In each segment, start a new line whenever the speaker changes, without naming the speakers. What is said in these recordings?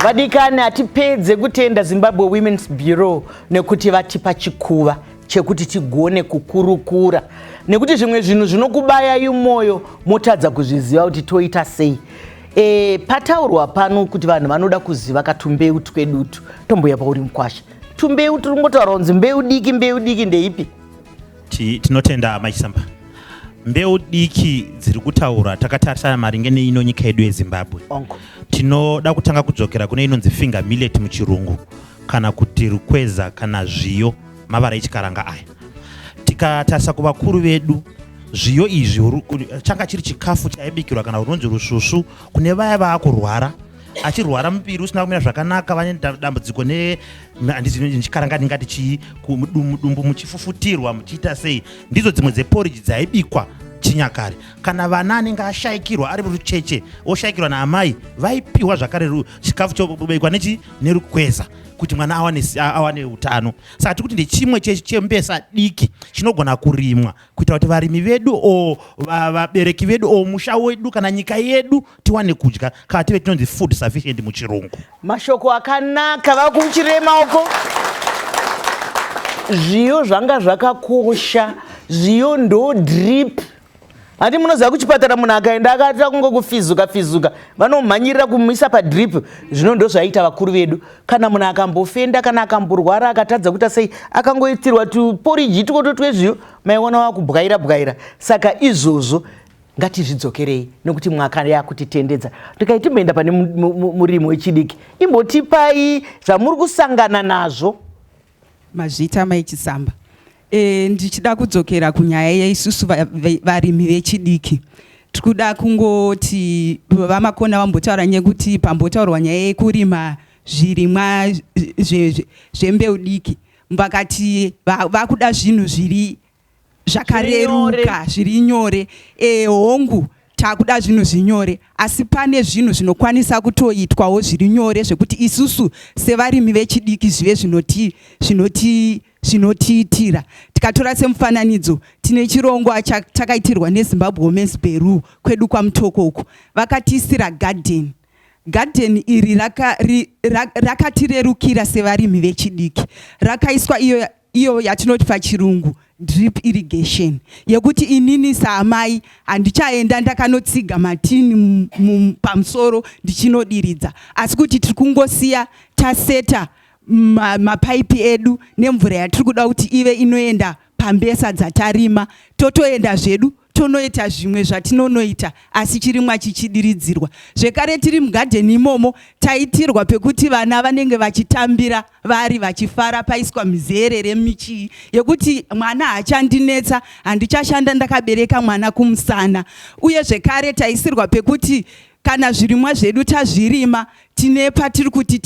Vadikani, hatipedze kutenda Zimbabwe Women's Bureau nekuti vatipa chikuva chekuti tigone kukurukura, nekuti zvimwe zvinhu zvinokubayai mwoyo motadza kuzviziva kuti toita sei. Pataurwa pano kuti vanhu vanoda kuziva katumbeu twedutu. Tomboya pauri, mukwasha. Tumbeu tiri kungotaura kunzi mbeu diki, mbeu diki ndeipi?
Tinotenda, Machisamba. Mbeu diki dziri kutaura takatarisana maringe neino nyika yedu yeZimbabwe,
Onko.
tinoda kutanga kudzokera kune inonzi finger millet muchirungu, kana kuti rukweza kana zviyo, mavara echikaranga aya. Tikatarisa kuvakuru vedu, zviyo izvi changa chiri chikafu chaibikirwa kana runonzi rusvusvu kune vaya vaakurwara, achirwara muviri usina kumira zvakanaka, vane dambudziko ne handizivi chikaranga ndingati chii, mudumbu muchifufutirwa, muchiita sei. Ndidzo dzimwe dzeporiji dzaibikwa chinyakare. Kana vana anenge ashayikirwa ari rucheche, oshayikirwa naamai, vaipiwa zvakare chikafu chobikwa nechi nerukweza kuti mwana awane utano. Saka tiri kuti ndechimwe chembesa diki chinogona kurimwa kuitira kuti varimi vedu o vabereki vedu o musha wedu kana nyika yedu tiwane kudya, kana tive tinonzi food sufficient muchirungu.
Mashoko akanaka, vakuchire maoko. Zviyo zvanga zvakakosha. Zviyo ndo drip. Handi munoziva kuchipatara munhu akaenda akaita kungokufizuka fizuka, vanomhanyirira kumuisa padrip. Zvino ndo zvaiita vakuru vedu. Kana munhu akambofenda kana akamborwara, akatadza kuita sei, akangoitirwa tuporiji twoto twezviyo, maiona wakubwaira bwaira. Saka izvozvo ngatizvidzokerei, nekuti mwaka yakutitendedza. Ndikai timboenda pane murimi wechidiki. Imbotipai zvamuri kusangana nazvo.
Mazvita, Mai Chisamba. Ndichida kudzokera kunyaya yeisusu varimi vechidiki, tikuda kungoti VaMakona vambotaura nyekuti pambotaurwa nyaya yekurima zvirimwa zvembeu diki, vakati vakuda zvinhu zviri zvakareruka, zviri nyore. Hongu, takuda zvinhu zvinyore, asi pane zvinhu zvinokwanisa kutoitwawo zviri nyore zvekuti isusu sevarimi vechidiki zvive zvinotiitira. Tikatora semufananidzo, tine chirongwa chakaitirwa neZimbabwe Women's Bureau kwedu kwaMutoko uku. Vakatiisira garden. Garden iri rakatirerukira sevarimi vechidiki. Rakaiswa iyo yatinoti pachirungu drip irrigation, yekuti inini saamai handichaenda ndakanotsiga matini pamusoro ndichinodiridza, asi kuti tiri kungosiya taseta mapaipi edu nemvura yatiri kuda kuti ive inoenda pambesa dzatarima. Totoenda zvedu tonoita zvimwe zvatinonoita, asi chirimwa chichidiridzirwa. Zvekare, tiri mugadheni imomo, taitirwa pekuti vana vanenge vachitambira vari vachifara, paiswa mizerere michii yekuti mwana haachandinetsa, handichashanda ndakabereka mwana kumusana. Uye zvekare taisirwa pekuti kana zvirimwa zvedu tazvirima, tine patiri kuti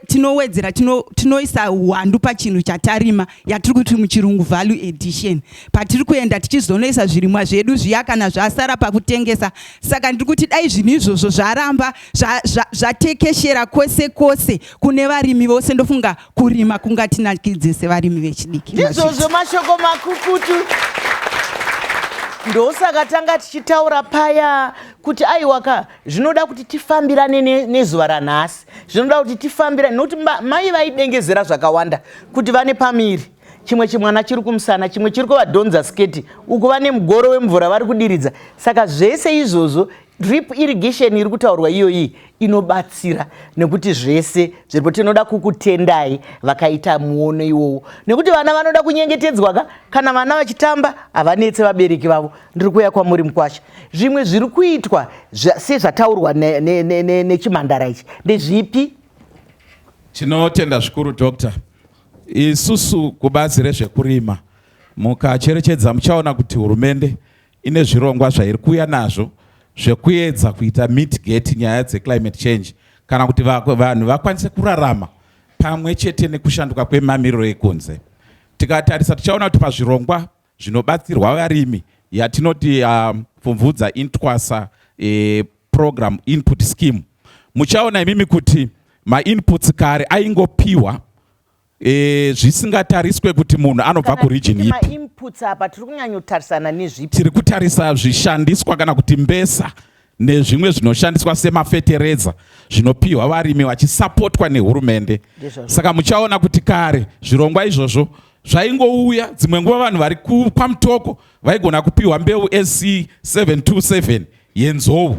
tinowedzera, tinoisa uwandu pachinhu chatarima, yatiri kuti muchirungu value addition, patiri kuenda tichizonoisa zvirimwa zvedu zviya kana zvasara pakutengesa. Saka ndiri kuti dai zvinhu izvozvo zvaramba zvatekeshera kwose kwose kune varimi vose, ndofunga kurima kungatinakidze sevarimi vechidiki.
Ndizvozvo, mashoko makukutu. Ndosaka tanga tichitaura paya kuti aiwaka, zvinoda kuti tifambirane nezuva ranhasi, zvinoda kuti tifambirane, nokuti mai vaidengezera zvakawanda kuti vane pamiri, chimwe chimwana chiri kumusana, chimwe chiri kuvadhonza sketi, uku vane mugoro wemvura vari kudiridza. Saka zvese izvozvo, drip irrigation iri kutaurwa iyoyi inobatsira nekuti zvese zviripo. Tinoda kukutendai vakaita muono iwowo, nekuti vana vanoda kunyengetedzwa ka. Kana vana vachitamba havanetse vabereki vavo. Ndiri kuuya kwamuri, mukwasha. Zvimwe zviri kuitwa sezvataurwa nechimhandara ichi ndezvipi?
Tinotenda zvikuru, Doctor. Isusu kubazi rezvekurima, mukacherechedza muchaona kuti hurumende ine zvirongwa zvairi kuuya nazvo zvekuedza kuita mitigate nyaya dzeclimate change, kana kuti vanhu vakwanise kurarama pamwe chete nekushanduka kwemamiriro ekunze. Tikatarisa tichaona kuti pazvirongwa zvinobatsirwa varimi yatinoti Pfumvudza Intwasa Program Input Scheme, muchaona imimi kuti mainputs kare aingopiwa zvisingatariswe kuti munhu anobva kuregion ipi.
Mainputs apa tiri kunyanyotarisana nezvipi?
Tiri kutarisa zvishandiswa kana kuti mbesa nezvimwe zvinoshandiswa semafetereza. zvinopiwa varimi vachisapotwa nehurumende. Saka muchaona kuti kare zvirongwa izvozvo zvaingouya, dzimwe nguva vanhu vari kwaMutoko vaigona kupiwa mbeu SC727 yenzou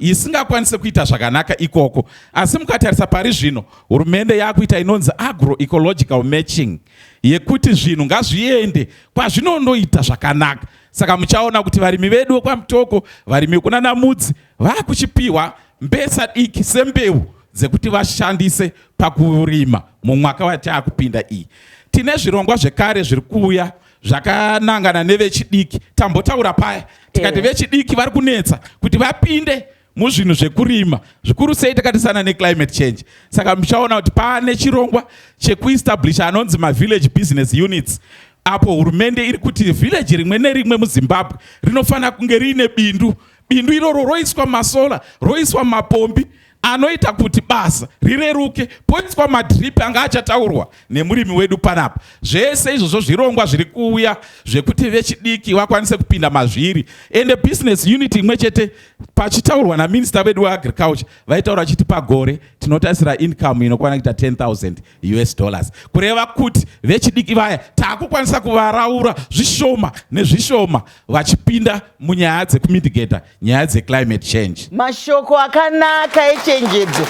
isingakwanise kuita zvakanaka ikoko. Asi mukatarisa pari zvino, hurumende yakuita inonzi agroecological matching, yekuti zvinhu ngazviende kwazvinondoita zvakanaka. Saka muchaona kuti varimi vedu vekwaMutoko, varimi vekunanaMudzi vakuchipiwa mbesa diki sembeu dzekuti vashandise pakurima mumwaka wataakupinda iyi. Tine zvirongwa zvekare zviri kuuya zvakanangana nevechidiki. Tambotaura paya tikati vechidiki vari kunetsa kuti vapinde muzvinhu zvekurima, zvikuru sei takatisana neclimate change. Saka muchaona kuti pane chirongwa chekuestablisha anonzi mavillage business units, apo hurumende iri kuti village rimwe nerimwe muZimbabwe rinofanira kunge riine bindu. Bindu iroro roiswa masola, roiswa mapombi anoita kuti basa rireruke, poiswa madrip anga achataurwa nemurimi wedu panapa. Zvese izvozvo zvirongwa zviri kuuya zvekuti vechidiki vakwanise kupinda mazviri. Ende business unit imwe chete, pachitaurwa naminista vedu weagriculture, vaitaura vachiti pagore tinotarisira income inokwana kuita 10,000 US dollars, kureva kuti vechidiki vaya taakukwanisa kuvaraura zvishoma nezvishoma vachipinda munyaya dzekumitigata nyaya dzeclimate change.
Mashoko akanaka echenjedzo.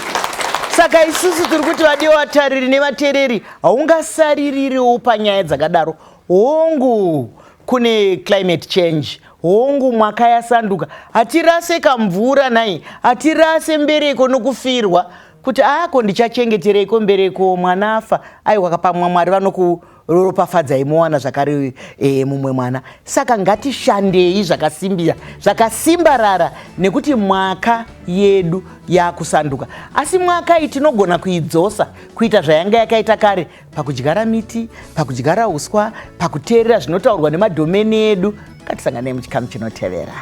Saka isusu tiri kuti vadiwa vatariri nevatereri, haungasariririwo panyaya dzakadaro. Hongu, kune climate change, hongu, mwaka yasanduka, hatirase kamvura nai, hatirase mbereko nokufirwa kuti ako ndichachengetereiko mbereko mwana afa. Aiwa, kapamwa Mwari vanokuropafadzai mowana zvakare mumwe mwana. Saka ngatishandei zvakasimbira zvakasimbarara, nekuti mwaka yedu yakusanduka, asi mwaka iyi tinogona kuidzosa kuita zvayanga yakaita kare pakudyara miti, pakudyara uswa, pakuteerera zvinotaurwa nemadhomeni edu. Ngatisanganei muchikamu chinotevera.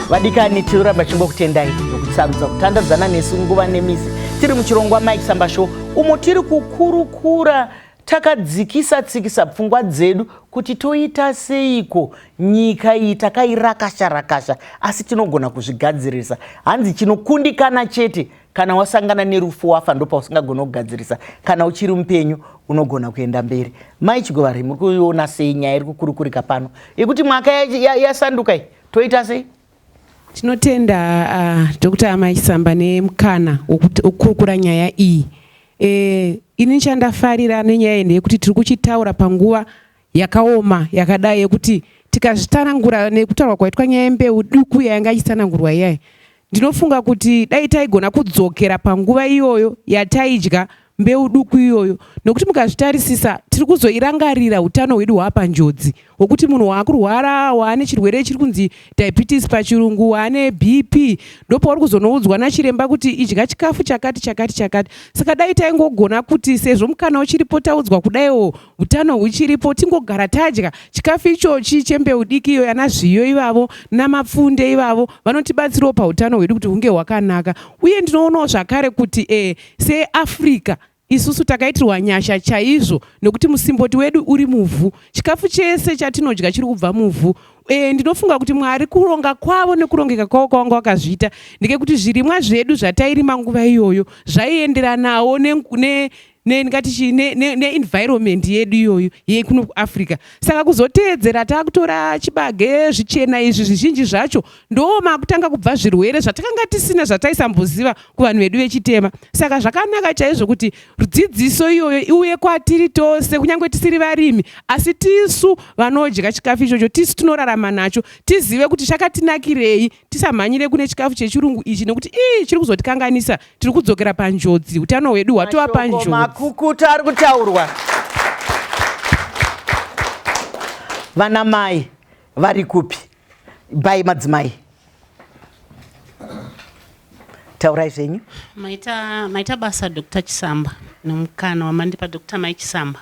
Vadikani, tinoramba tichingokutendai nokusarudza kutandadzana nesu nguva nemisi tiri muchirongwa Mike Samba Show, umo tiri kukurukura takadzikisa tsikisa pfungwa dzedu kuti toita seiko nyika iyi takairakasha rakasha, asi tinogona kuzvigadzirisa. Hanzi chinokundikana chete kana wasangana nerufu wafa, ndopausingagona kugadzirisa. Kana uchiri mupenyu unogona kuenda mberi. Mai Chigovari, muri kuiona sei nyaya iri kukurukurika pano yekuti mwaka yasanduka iyi, toita sei?
Tinotenda Dr. Amai Chisamba nemukana wekukurukura nyaya iyi. Ini chandafarira nenyaya iyi ndeyekuti tiri kuchitaura panguva yakaoma yakadai, yekuti tikazvitsanangura nekutaurwa kwaitwa nyaya yembeu duku yayanga ichitsanangurwa iyai, ndinofunga kuti dai taigona kudzokera panguva iyoyo yataidya mbeu duku iyoyo, nokuti mukazvitarisisa tiri kuzoirangarira utano hwedu hwapanjodzi, hwokuti munhu waakurwara, waane chirwere chiri kunzi diabetes pachirungu, waane BP, ndopauri kuzonoudzwa nachiremba kuti idya chikafu chakati chakati chakati. Saka dai taingogona kuti sezvo mukana uchiripo, taudzwa kudaiwo, utano huchiripo, tingogara tadya chikafu ichochi chembeu diki iyo, yana zviyo ivavo namapfunde ivavo vanotibatsirawo pautano hwedu kuti hunge hwakanaka. Uye ndinoonawo zvakare kuti seAfrica isusu takaitirwa nyasha chaizvo, nekuti musimboti wedu uri muvhu. Chikafu chese chatinodya chiri kubva muvhu. Ndinofunga kuti Mwari kuronga kwavo nekurongeka kwavo kwavanga vakazviita ndekekuti zvirimwa zvedu zvatairima nguva iyoyo zvaienderanawo ndingati chii, neenvironment yedu iyoyo yekuno kuAfrica. Saka kuzoteedzera taakutora chibage zvichena izvi, zvizhinji zvacho ndo makutanga kubva zvirwere zvatakanga tisina, zvataisamboziva kuvanhu vedu vechitema. Saka zvakanaka chaizvo kuti dzidziso iyoyo iuye kwatiri tose, kunyange tisiri varimi, asi tisu vanodya chikafu ichocho, tisu tinorarama nacho, tizive kuti chakatinakirei, tisamhanyire kune chikafu chechirungu ichi, nekuti ii chiri kuzotikanganisa. Tiri kudzokera panjodzi, utano hwedu hwatova panjodzi.
Makukuta ari kutaurwa. Vana mai vari kupi? Bai madzimai, taurai zvenyu.
Maita basa Dr Chisamba nemukana wamandipa. Dr Mai Chisamba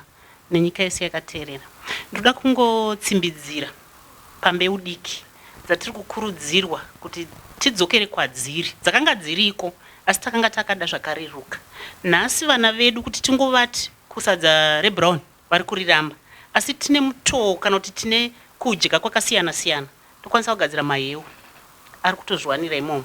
nenyika yese yakateerera, ndinoda kungotsimbidzira pambeu diki dzatiri kukurudzirwa kuti Tidzokere kwadziri. Dzakanga dziriko asi takanga takada zvakareruka. Nhasi vana vedu kuti tingovati kusadza rebrown vari kuriramba asi tine mutoo kana kuti tine kudya kwakasiyana siyana tokwanisa kugadzira mahewu ari kutozviwanira imomo.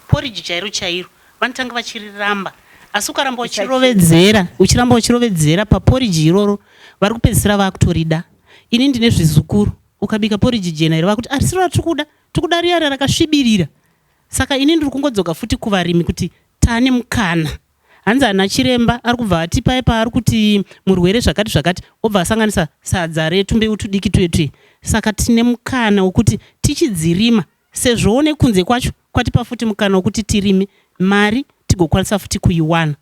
Porridge chairo chairo vanotanga vachiriramba asi ukaramba uchirovedzera uchiramba uchirovedzera paporridge iroro vari kupedzisira vakutorida. Ini ndine zvizukuru ukabika porridge jena iro vakuti arisiro ratiri kuda tikuda riya rakasvibirira. Saka ini ndiri kungodzoka futi kuvarimi kuti tane mukana. Hanzi ana chiremba ari kubva ati paye paari kuti murwere zvakati zvakati obva asanganisa sadza retumbeu tudiki tuye tuye. Saka tine mukana wekuti tichidzirima sezvowo nekunze kwacho kwatipa futi mukana wekuti tirime mari tigokwanisa futi kuiwana.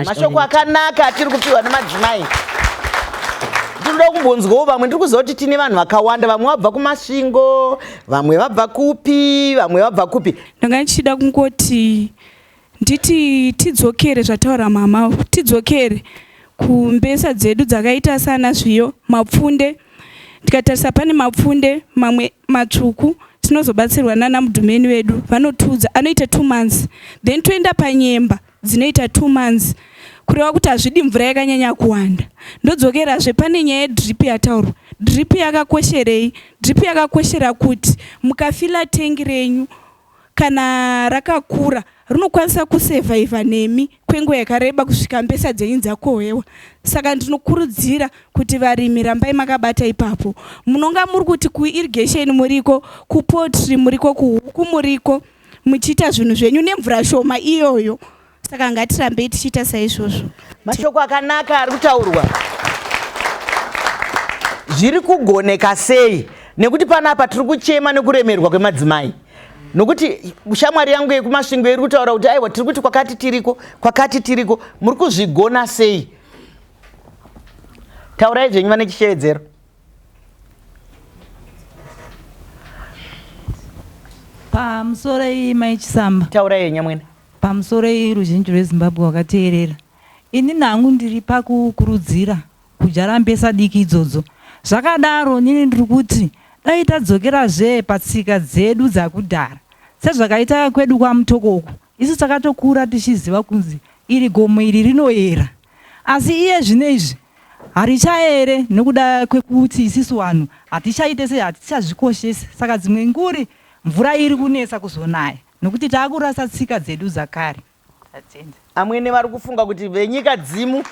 Mashoko akanaka atiri kupiwa nemadzimai. Tinoda kumbonzwawo vamwe. Ndiri kuziva kuti tine vanhu vakawanda, vamwe vabva kuMasvingo, vamwe vabva kupi, vamwe vabva kupi.
Ndanga ndichida kungoti nditi tidzokere zvataura mama, tidzokere kumbesa dzedu dzakaita sana zviyo, mapfunde. Tikatarisa pane mapfunde mamwe matsvuku, tinozobatsirwa nana mudhumeni vedu vanotiudza anoita 2 months, then toenda panyemba dzinoita 2 months, kureva kuti hazvidi mvura yakanyanya kuwanda. Ndodzokerazve pane nyaya yedrip yataurwa. Drip yakakosherei? Drip yakakoshera kuti mukafila tengi renyu kana rakakura rinokwanisa kusevhaivha nemi kwenguva yakareba kusvika mbesa dzenyu dzakohwewa. Saka ndinokurudzira kuti varimi rambai makabata ipapo. Munonga muri kuti kuirrigation muriko, kupoultry muriko, kuhuku muriko, muchiita zvinhu zvenyu nemvura shoma iyoyo. Saka ngatirambei tichiita saizvozvo.
Mashoko akanaka ari kutaurwa. Zviri kugoneka sei? Nekuti panapa tiri kuchema nekuremerwa kwemadzimai. Nokuti shamwari yangu yekuMasvingo iri kutaura kuti aiwa tiri kuti kwakati tiriko, kwakati tiriko. Muri kuzvigona sei? Taurai zvenyu vane chishevedzero.
Pamusoro iyi Mai Chisamba.
Taurai henyu amwene.
Pamusoro iyi ruzhinji rweZimbabwe wakateerera. Ini nangu ndiri pakukurudzira kudyara mbesa diki idzodzo. Zvakadaro nini ndiri kuti dai tadzokerazve patsika dzedu dzakudhara sezvakaita kwedu kwaMutoko uku. Isu takatokura tichiziva kunzi iri gomo iri rinoyera asi iye zvino izvi harichayere nekuda kwekuti isisu vanhu hatichaite sei hatichazvikoshesi saka dzimwe nguri mvura iri kunetsa kuzonaya nokuti taakurasa tsika dzedu dzakare. Tatenda.
Amwene vari kufunga kuti venyika dzimu,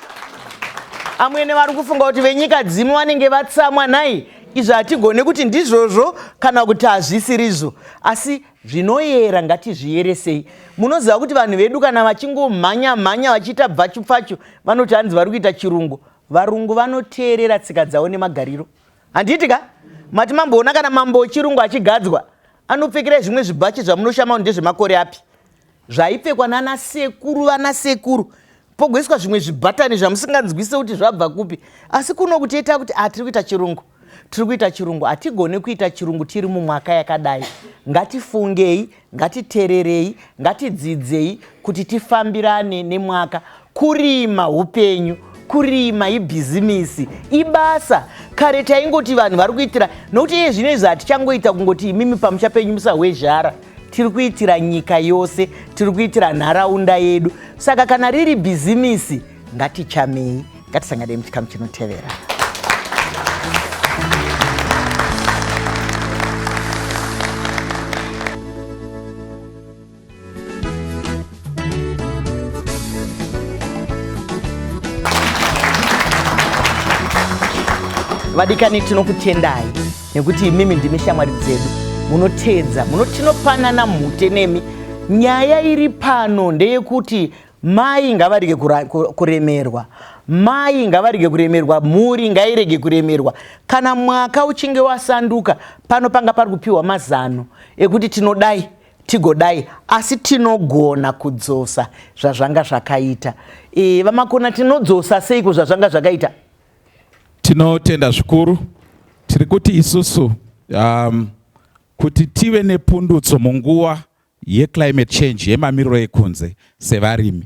amwene vari kufunga kuti venyika dzimu vanenge vatsamwa nhai. Izvi hatigone kuti ndizvozvo kana kuti hazvisirizvo, asi zvinoyera ngatizviyeresei. Munoziva kuti vanhu vedu kana vachingomhanya mhanya vachiita bvachu pfachu vanoti hanzi vari kuita chirungu. Varungu vanoteerera tsika dzavo nemagariro, handiti ka? Mati mamboona kana mambo wechirungu achigadzwa anopfekera zvimwe zvibhachi zvamunoshama kuti ndezvemakore api zvaipfekwa nana sekuru vana sekuru, pogoiswa zvimwe zvibhatani zvamusinganzwise kuti zvabva kupi. Asi kuno kutiita kuti ah, tiri kuita chirungu, tiri kuita chirungu. Hatigone kuita chirungu tiri mumwaka yakadai. Ngatifungei, ngatitererei, ngatidzidzei kuti tifambirane nemwaka. Kurima upenyu, kurima ibhizimisi, ibasa. Kare taingoti vanhu vari kuitira nokuti iye zvino izvi hatichangoita kungoti imimi pamusha penyu musahwezhara. Tiri kuitira nyika yose, tiri kuitira nharaunda yedu. Saka kana riri bhizimisi ngatichamei. Ngatisanganei muchikamu chinotevera. Vadikani, tinokutendai nekuti imimi ndimi shamwari dzedu, munoteedza, munotinopanana mhute nemi. Nyaya iri pano ndeyekuti mai ngavarege kuremerwa, mai ngavarege kuremerwa, mhuri ngairege kuremerwa. Kana mwaka uchinge wasanduka, pano panga pari kupiwa mazano ekuti tinodai tigodai, asi tinogona kudzosa zvazvanga zvakaita. VaMakona, tinodzosa seiko zvazvanga zvakaita?
Tinotenda zvikuru. Tiri kuti isusu kuti tive nepundutso munguva yeclimate change, yemamiriro ekunze sevarimi,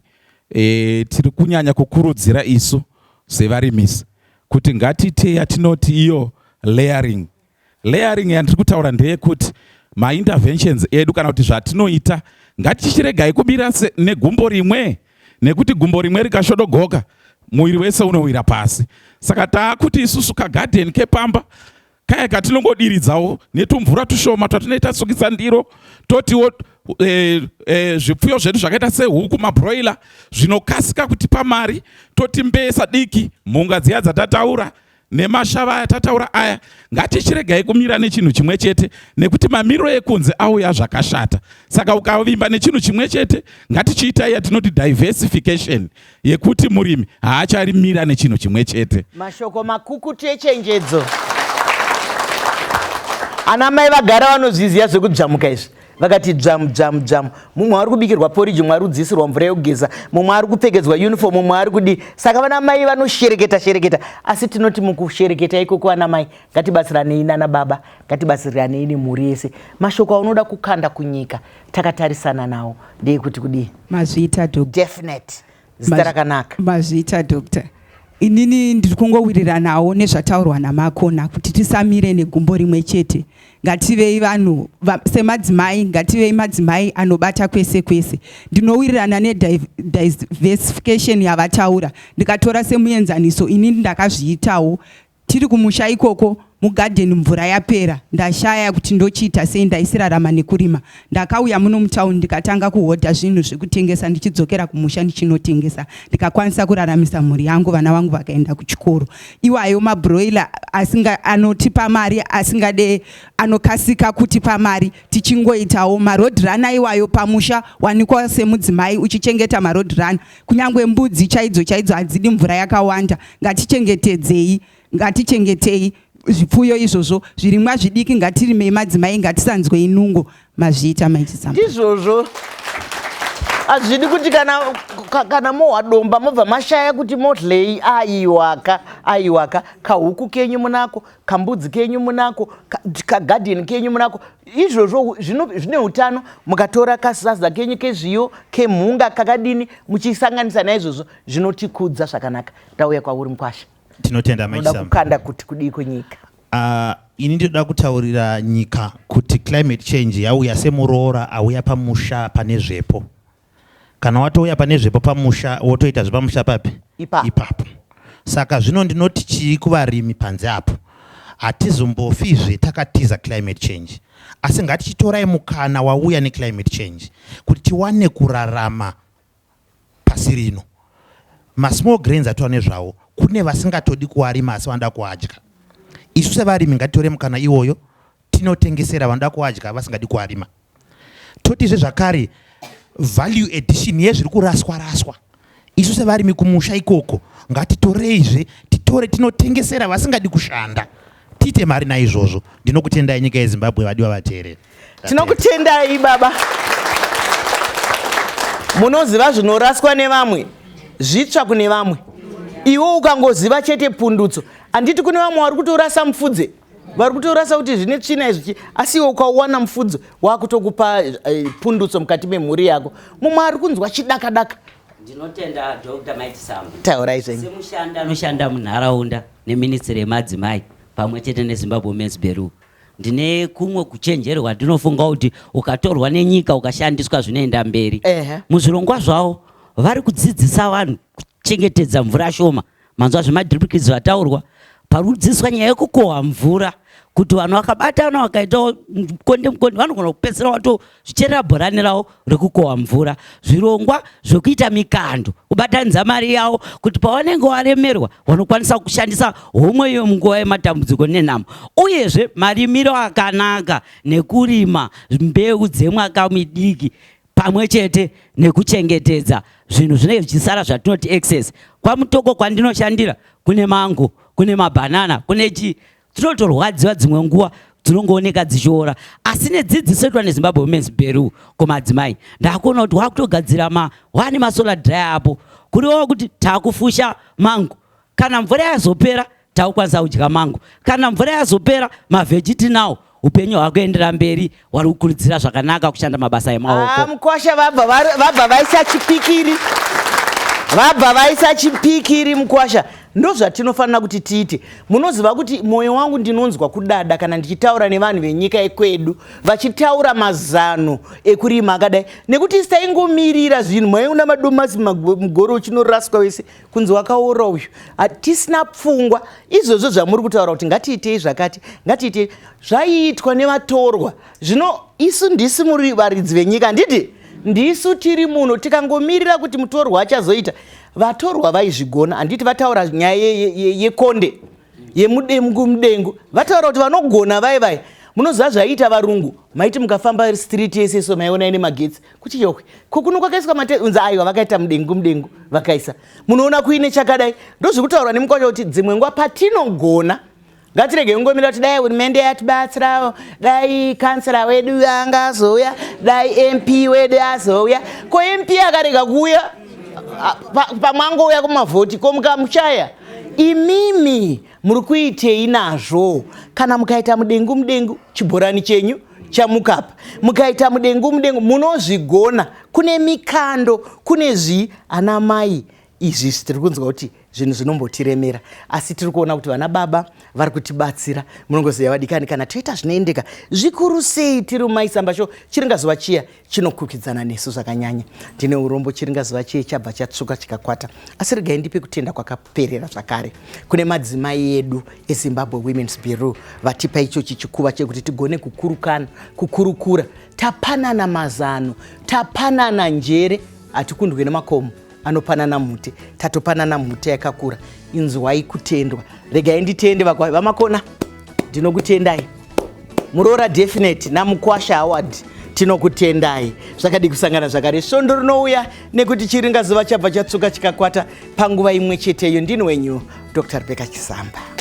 tiri kunyanya kukurudzira isu sevarimisi kuti ngatiite yatinoti iyo layering. Layering yandiri kutaura ndeyekuti Mainterventions edu kana kuti zvatinoita, ngatichiregai kubira negumbo rimwe, nekuti gumbo rimwe rikashodogoka muviri wese unowira pasi. Saka taakuti isusu kagadheni kepamba kaya katinongodiridzawo netumvura tushoma twatinoita sukisa ndiro, totiwo zvipfuyo zvedu zvakaita sehuku, mabroiler, zvinokasika kutipa mari, toti mbesa diki, mhunga dziya dzatataura nemashava aya tataura aya. Ngatichiregai kumira nechinhu chimwe chete, nekuti mamiriro ekunze auya zvakashata. Saka ukavimba nechinhu chimwe chete, ngatichiitai yatinoti diversification, yekuti murimi haacharimira nechinhu chimwe chete.
Mashoko makukutu echenjedzo. Ana mai vagara vanozviziva zvekudzvamuka izvi, vakati dzvamu dzvamu dzvamu. Mumwe ari kubikirwa poriji, mumwe ari kudziisirwa mvura yekugeza, mumwe ari kupfekedzwa uniform, mumwe ari kudii. Saka vana mai vanoshereketa shereketa, asi tinoti mukushereketa ikoko, vana mai ngatibatsiranei nana baba, ngatibatsiranei nemhuri yese. Mashoko aunoda kukanda kunyika takatarisana nawo ndeyekuti kudii?
Mazviita, doctor.
Definite zita rakanaka.
Mazviita, doctor. Inini ndiri kungowiriranawo nezvataurwa naMakona kuti tisamire negumbo rimwe chete. Ngativei vanhu semadzimai, ngativei madzimai anobata kwese kwese. Ndinowirirana nediversification yavataura. Ndikatora semuenzaniso, inini ndakazviitawo tiri kumusha ikoko mugadheni, mvura yapera, ndashaya kuti ndochiita sei. Ndaisirarama nekurima. Ndakauya muno mutauni, ndikatanga kuhodha zvinhu zvekutengesa, ndichidzokera kumusha ndichinotengesa, ndikakwanisa kuraramisa mhuri yangu, vana vangu vakaenda kuchikoro. Iwayo mabroiler asinga anotipa mari, asingade, anokasika kutipa mari, tichingoitawo maroad runner iwayo pamusha. Wanikwa semudzimai uchichengeta maroad runner, kunyange mbudzi chaidzo chaidzo hadzidi mvura yakawanda. Ngatichengetedzei, ngatichengetei zvipfuyo izvozvo, zvirimwa zvidiki ngatirimei. Madzimai, ngatisanzwei nungo. Mazviita, maichisamba.
Ndizvozvo, hazvidi kuti kana mohwa domba mobva mashaya kuti modlei. Aiwaka, aiwaka, kahuku kenyu munako, kambudzi kenyu munako, kagadheni kenyu munako. Izvozvo zvine utano. Mukatora kasadza kenyu kezviyo, kemhunga, kakadini, muchisanganisa naizvozvo, zvinotikudza zvakanaka. Ndauya kwauri, mukwasha.
Tinotenda.
Unoda kukanda kuti kudii kunyika?
Ini ndinoda kutaurira nyika kuti climate change yauya semuroora auya pamusha pane zvepo. Kana watouya pane zvepo pamusha, wotoita zvepamusha papi?
Ipapo.
Ipapo. Saka zvino ndinoti chii kuvarimi panze apo? Hatizombofizve takatiza climate change, asi ngatichitorai mukana wauya neclimate change kuti tiwane kurarama pasi rino. Masmall grains atova nezvawo, kune vasingatodi kuarima asi vanoda kuadya. Isu sevarimi ngatitore mukana iwoyo, tinotengesera vanoda kuadya vasingadi kuarima. Totizve zvakare value addition yezviri kuraswa raswa, isu sevarimi kumusha ikoko ngatitoreizve, titore tinotengesera vasingadi kushanda, tiite mari. Naizvozvo ndinokutendai, nyika yeZimbabwe, vadiwa vateereri.
Tinokutendai, baba. Munoziva, zvinoraswa nevamwe zvitsva kune vamwe. Iwe ukangoziva chete pundutso, handiti kune vamwe vari kutorasa mupfudze, vari kutorasa kuti zvine tsvina izvi, asi iwe ukauwana mupfudze wakutokupa pundutso mukati memhuri yako. Mumwe ari kunzwa chidakadaka.
Ndinotenda, Dr Maitisamba.
Taurai zvenyu.
Semushandi anoshanda munharaunda neministry yemadzimai pamwe chete neZimbabwe Women's Bureau, ndine kumwe kuchenjerwa ndinofunga kuti ukatorwa nenyika ukashandiswa zvinoenda mberi. Muzvirongwa zvavo vari kudzidzisa vanhu kuchengetedza mvura shoma. Manzwa zvemadrip irrigation zvataurwa, pari kudzidziswa nyaya yekukohwa mvura, kuti vanhu vakabatana vakaitawo mukonde mukonde vanogona kupedzisira watozvicherera bhorani ravo rekukohwa mvura. Zvirongwa zvekuita mikando, kubatanidza mari yavo kuti pavanenge varemerwa vanokwanisa kushandisa homwe iyo munguva yematambudziko nenhamo. Uyezve marimiro akanaka nekurima mbeu dzemwaka midiki, pamwe chete nekuchengetedza zvinhu zvinenge zvichisara zvatinoti excess. KwaMutoko kwandinoshandira kune mango, kune mabhanana, kune chii. Tinotorwadziwa dzimwe nguva dzinongooneka dzichiora, asi nedzidziso itwa neZimbabwe Women's Bureau kumadzimai, ndakuona kuti wakutogadzira ma wane masolar dryer apo, kuriwawo kuti takufusha mango. Kana mvura yazopera takukwanisa kudya mango, kana mvura yazopera mavheji tinawo. Upenyu hwakuendera mberi. Wari kukurudzira zvakanaka kushanda mabasa emaoko.
Ah, mukwasha vabva vaisa chipikiri, vabva vaisa chipikiri. Mukwasha, Ndozvatinofanira kuti tiite. Munoziva kuti mwoyo wangu ndinonzwa kudada kana ndichitaura nevanhu venyika yekwedu vachitaura mazano ekurima akadai, nekuti isi taingomirira zvinhu, maiona madomasi mugoro uchinoraswa wese kunzi wakaora uyu, tisina pfungwa. Izvozvo zvamuri kutaura kuti ngatiitei zvakati, ngatiitei zvaiitwa nevatorwa. Zvino isu ndisi muri varidzi venyika, handiti? Ndisu tiri muno, tikangomirira kuti mutorwa achazoita. Vatorwa vaizvigona, handiti? Vataura nyaya yekonde yemudengu mudengu, vataura kuti vanogona vai vai. Munoziva zvaiita varungu, maiti mukafamba street yese so maiona ine magetsi kuti yohwe, ko kuno kwakaiswa mate unzi aiwa vakaita mudengu mudengu vakaisa, munoona kuine chakadai. Ndozvikutaurwa nemukwasha kuti dzimwe nguva patinogona ngatirege kungomira kuti dai hurumende yatibatsirawo, dai kansela wedu angazouya, dai MP wedu azouya. Ko MP akarega kuuya pamwe angouya kumavhoti, ko mukamushaya imimi muri kuitei nazvo? Kana mukaita mudengu mudengu chibhorani chenyu chamukapa, mukaita mudengu mudengu munozvigona. Kune mikando, kune zvii, ana mai, izvi tiri kunzwa kuti zvinhu zvinombotiremera, asi tiri kuona kuti vana baba vari kutibatsira. Munongoziva vadikani, kana toita zvinoendeka zvikuru sei tiri muMaisamba Show, chiringazuva chiya chinokwikwidzana nesu zvakanyanya. Ndine urombo, chiringazuva chiye chabva chatsvuka chikakwata, asi regai ndipe kutenda kwakaperera zvakare kune madzimai edu eZimbabwe Women's Bureau vatipa ichochi chikuva chekuti tigone kukurukana, kukurukura, tapanana mazano, tapanana njere. Hatikundwe nemakomo anopanana mhute, tatopanana mhute yakakura. Inzwai kutendwa. Regai nditende vamakona, ndinokutendai muroora Definite namukwasha Howard, tinokutendai. Zvakadi kusangana zvakare svondo rinouya, nekuti chiringazuva chabva chatsvuka chikakwata panguva imwe cheteyo. Ndini wenyu Dr Rebecca Chisamba.